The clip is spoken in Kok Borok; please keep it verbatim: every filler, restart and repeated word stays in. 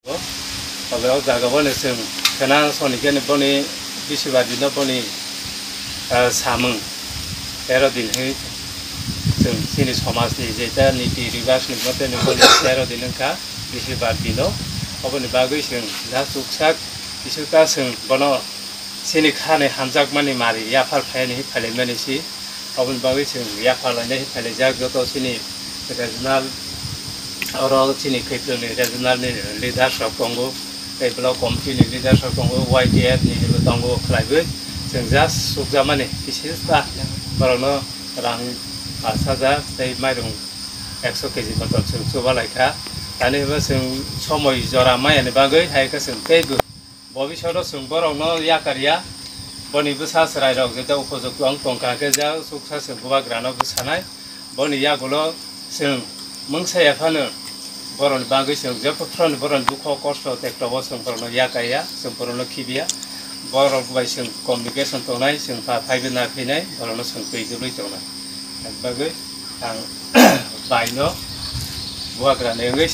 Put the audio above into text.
Obo o jaga boni chwng khena soni khe boni bisi bar dino boni, ah, samung tero din hi chwng chini somaj ni jeta niti ribas ni mote ni boni tero din wngkha bisi bar dino. Oboni bagwi chwng ja chuksak kisu ta chwng bono chini khani hamjakmani mari yaphar phaiyani hi phailaimani si. Oboni bagwi chwng yaphar lainai hi phailaijak joto chini regional, oro chini Kaitorni regional ni leaders rok tongo, tei block committee ni leaders rok tongo, Y T F ni bo tongo, khlaiwi chwng just sukjakmani kisista borokno rang pash hajar tei mairung ekso K G kotor chwng chuba laikha. Tani bo chwng somoi jora maya ni bagwi hai khe chwng teibo Bobiswt o chwng borokno yakarya, boni bwsa chwrairok jeta upojukto wng tongkha khe ja suksa chwng bubagrano bwsanai, boni yagulo chwng mungsa yaphano borokni bagwi chwng jephotroni borokni dukho kosto tektobo chwng borokno yakaya, chwng borokno khibiya, borok bai chwng communication tongnai, chwng pha phaibe na phinai, borokno chwng twi dwlwi tongnai. Aboni bagwi ang baino bubagrani wngwi